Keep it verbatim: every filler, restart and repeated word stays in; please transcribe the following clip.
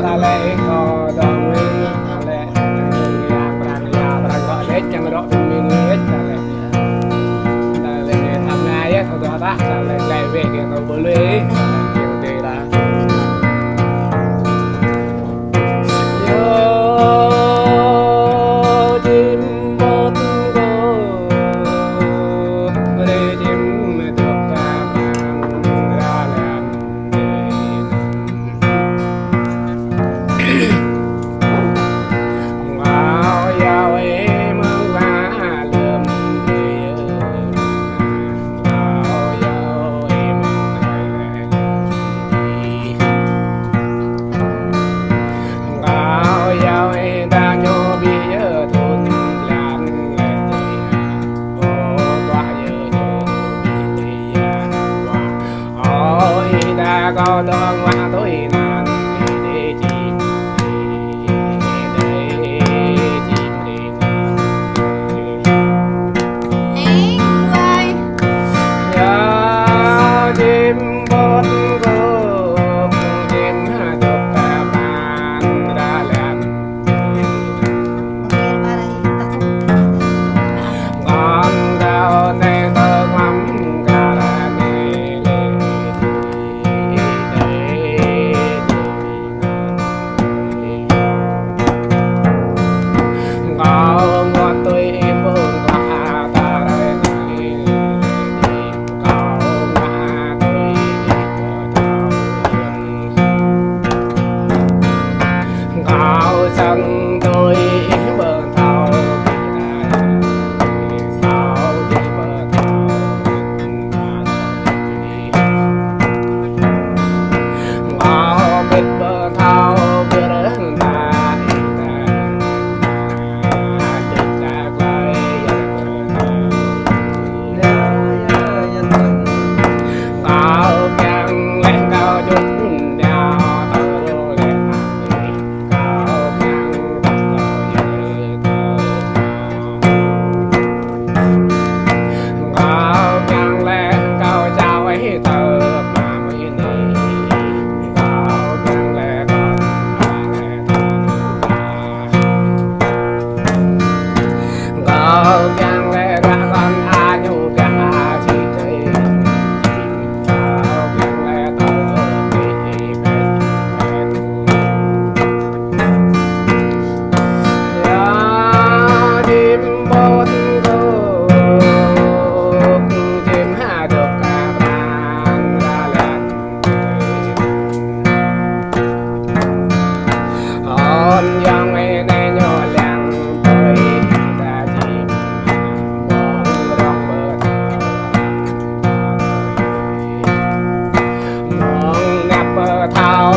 Lĕ kâo dŏng wĭt, lĕ, ia prang, ia prang kâo lĕ, čang rŏ ƀing mĭn wĭt, lĕ. Lĕ, thăm ngai yơh, thâo dŏ tah, lĕ, lĕ wĭt kơ kâo ƀu lui, yang tê ra. Yo, jim bot go, bre jim dok ta prang, ra lĕ. Ôi, ta kâo dŏng wă tui anăn, ê, ê, ê, ê, ê, ê, ê, ê, ê, ê. Ê, ơi. Ya, jim bot gok, jim dok ta prang, ra lĕ. Kâo săng tui ih pơthâo, thâo ih pơthâo. Kâo pĭt pơthâo, pơrơh ta ih ta. Ôn yong ê nê ñu lăng tui ta jim bong rong bơthâo. Mơng năp bơthâo